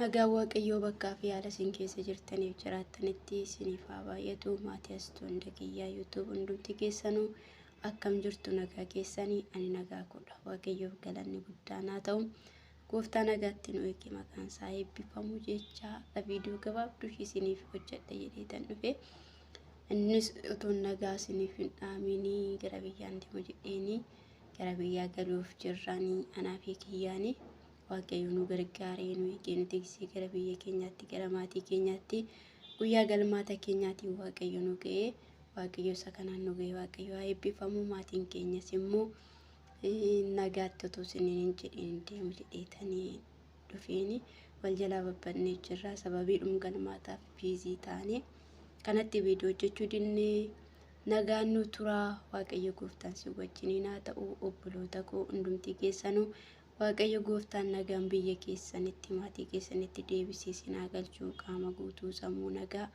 Nagaan Waaqayyoo bakkaa fi haala isin keessa jirtaniif jiraattanitti isiniif haa baay'atu. Maatii Astuu hunda kiyyaa YouTube hundumti keessanuu akkam jirtu nagaa keessanii ani nagaa koodha. Waaqayyoof galanni guddaan haa ta'u. Gooftaa nagaatti nu eege maqaan isaa eebbifamu jecha viidiyoo gabaabduu isiniif hojjedha jedheetan dhufe. Innis utuu nagaa isiniif hin dhaaminii gara biyyaan deemu jedheenii gara biyyaa galuuf jirraanii anaa fi kiyyaanii. Waaqayyo nu gargaaree nu eegee nu tiksee gara biyya keenyaatti gara maatii keenyaatti guyyaa galmaata keenyaatiin Waaqayyo nu ga'ee Waaqayyo isa kanaan nu ga'e Waaqayyo haa eebbifamu maatiin keenyas immoo nagaatti otoo isiniin hin jedhin deemu jedheetanii dhufeeni wal jalaa babbannee jirra sababii galmaataaf biizii taane kanatti viidiyoo hojjechuu dinnee nagaan nu turaa Waaqayyo gooftaan si wajjiniin haa ta'u obboloota koo hundumtii keessanuu Waaqayyo gooftaan nagaan biyya keessanitti maatii keessanitti deebisee isin haa galchu qaama guutuu sammuu nagaa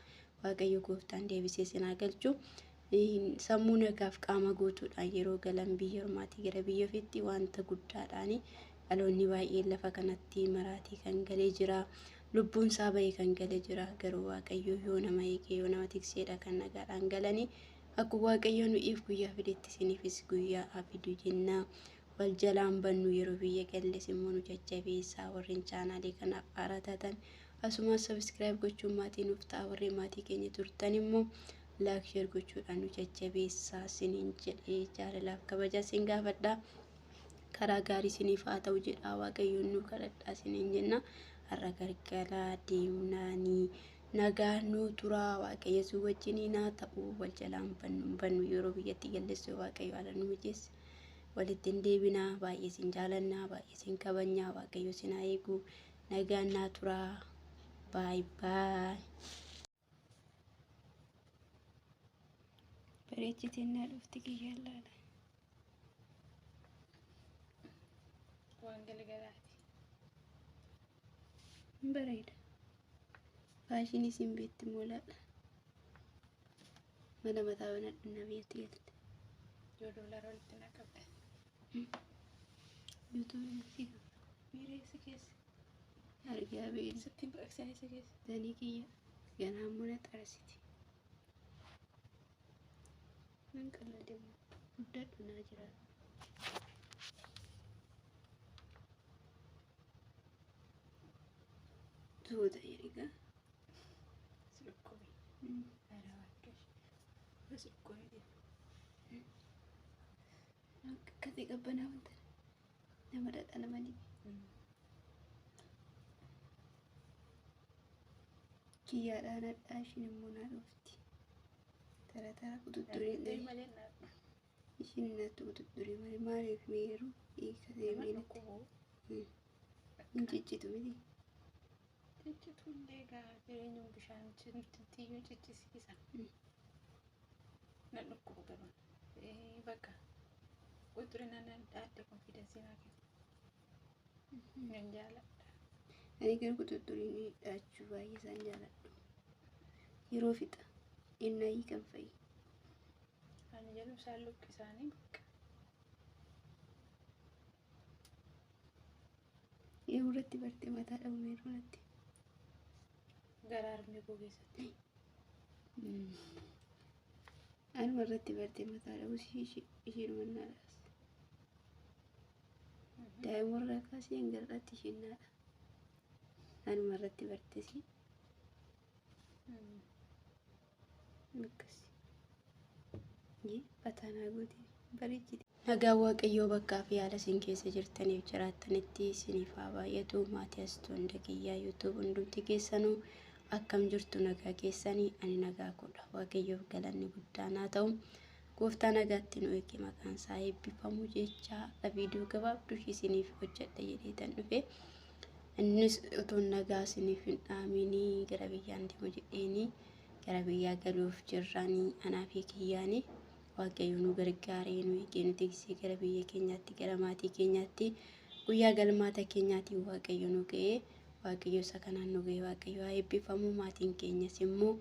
Waaqayyo gooftaan deebisee isin haa galchu sammuu nagaaf qaama guutuudhaan yeroo galan biyya ormaatii gara biyya ofiitti wanta guddaadhaan dhaloonni baay'een lafa kanatti maraatii kan galee jira lubbuun isaa bahee kan galee jira garuu Waaqayyo yoo nama eegee yoo nama tikseedha kan nagaadhaan galanii akkuma Waaqayyo nu'iif guyyaa fidetti isiniifis guyyaa haa fidu jenna. Wal jalaan bannu yeroo biyya galles immoo nu jajjabeessaa warreen chaanaalee kanaaf haaraa taatan asumaan subscribe gochuun maatii nuuf ta'a warreen maatii keenya turtan immoo like share gochuudhaan nu jajjabeessaa isiniin jedhee jaalalaaf kabajaa isin gaafadha. Karaa gaarii isiniif haa ta'u jedhaa Waaqayyoon nu kadhadhaa isiniin jenna. Har'a gargaraa deemnaanii nagaa nu turaa Waaqayyo si wajjiniin haa ta'u wal jalaan bannu bannu yeroo biyyatti galles Waaqayyo haala nu mijeesse. Walitti hin deebinaa baay'ee isin jaalannaa baay'ee isin kabajnaa Waaqayyo isin haa eegu nagaan naa turaa baay baay. Bareechiteen naa dhufti kiyyaan laala. Waan galgalaati. Hin bareeda. Faashinii isin beekti moolaadha. Mana mataa banadhu na biyyatti galte. Yoo doolaara walitti na qabde. Yuutuubiin si Miiree si keessa. argaa beela. Sitti baqsanii si keessa. Danii kiyya ganaa muna xarsiti. Nan qallademu guddadhu naa jira. Tuuta jedhigaa. Si dhukkubi. Ara waaqesh. Si dhukkubi. Akkasii qabbanaa wanta nama dhadha nama dhibe. Kiyyaadhaan hadhaa ishiin immoo naa dhufti. Tara tara qututturii Dhaggeeffii malee na ishiin nattu qututturii malee maaliif meeruu hiikatee nama miilatti dhukkubu. hin ciccitu miti. Ciccitullee gaa jireenyuma bishaan tiyyuu ciccisiisa. Na dhukkubu garuu. Bakka qutxurii nan dhaadde confidence naa kenna. Nan jaaladha. Ani garuu qututturii dhaachuu baay'ee isaan jaaladhu. Yeroo fixa innaa hiikan fa'i. Ani jedhu isaan luqqisaanii bakka. Yeroo irratti bartee mataa dhabu meeruu natti. Gara harmee koo keessatti. Anuma irratti bartee mataa dhabu ishiin mannaadhaas. Daa'ima irraa kaasee hanga har'aatti ishiin naadha. Anuma irratti bartee akkas. Fataanaa gootee bareechite. Nagaan Waaqayyoo bakkaa fi haala isin keessa jirtaniif jiraattanitti isiniif haa baay'atu. Maatii Astuu hunda kiyyaa YouTube hundumti keessanuu akkam jirtu nagaa keessanii ani nagaa koodha. Waaqayyoof galanni guddaan haa ta'u. Gooftaa nagaatti nu eege maqaan isaa eebbifamu jecha viidiyoo gabaabduu isiniif hojjedha jedheetan dhufe. Innis utuu nagaa isiniif hin dhaaminii gara biyyaan deemu jedheenii gara biyyaa galuuf jirraanii anaa fi kiyyaanii Waaqayyo nu gargaaree nu eegee nu tiksee gara biyya keenyaatti gara maatii keenyaatti guyyaa galmaata keenyaatiin Waaqayyo nu ga'ee Waaqayyo isa kanaan nu ga'e Waaqayyo haa eebbifamu maatiin keenyas immoo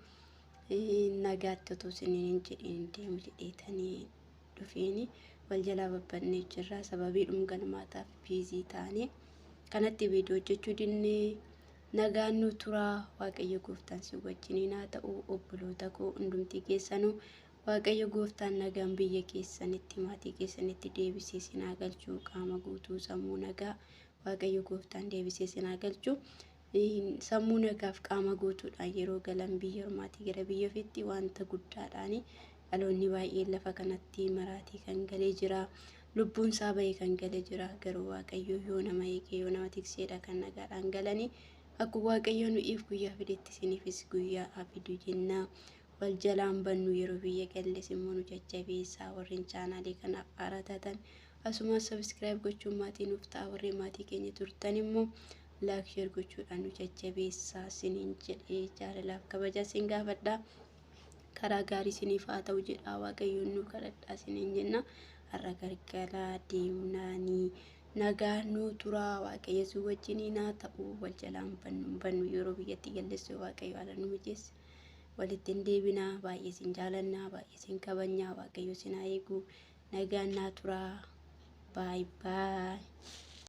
nagaatti otoo isiniin hin jedhin deemu jedheetanii dhufeeni wal jalaa babbannee jirra sababii galmaataaf biizii taane kanatti viidiyoo hojjechuu dinnee Nagaan nu turaa, Waaqayyo gooftaan si wajjiniin haa ta'u. Obboloota koo hundumti keessanuu, Waaqayyo gooftaan nagaan biyya keessanitti, maatii keessanitti deebisee isin haa galchu. Qaama guutuu, sammuu nagaa Waaqayyo gooftaan deebisee isin haa galchu. Sammuu nagaaf qaama guutuudhaan yeroo galan biyya ormaatii gara biyya ofiitti wanta guddaadhaani. Dhaloonni baay'een lafa kanatti maraatii kan galee jira. Lubbuun isaa bahee kan galee jira. Garuu Waaqayyo yoo nama eegee, yoo nama tikseedha kan nagaadhaan galanii. Akkuma Waaqayyo nu'iif guyyaa fidetti isiniifis guyyaa haa fidu jenna. Wal jalaan bannu, yeroo biyya galles immoo nu jajjabeessaa. Warreen chaanaalii kanaaf haaraa taatan asumaan subscribe gochuun maatii nuuf ta'a. Warreen maatii keenya turtan immoo like, share gochuudhaan nu jajjabeessaa isiniin jedhee jaalalaaf kabaja isin gaafadha. Karaa gaarii isiniif haa ta'u jedhaa Waaqayyoon nu kadhadhaa isiniin jenna. Har'a gargaraa deemnaanii nagaa nu turaa, Waaqayyo si wajjiniin haa ta'u. Wal jalaan bannu bannu, yeroo biyyatti galleessu Waaqayyo haala nu mijeesse walitti hin deebinaa. Baay'ee isin jaalannaa, baay'ee isin kabajnaa. Waaqayyo isin haa eegu. Nagaan naa turaa. Baay baay.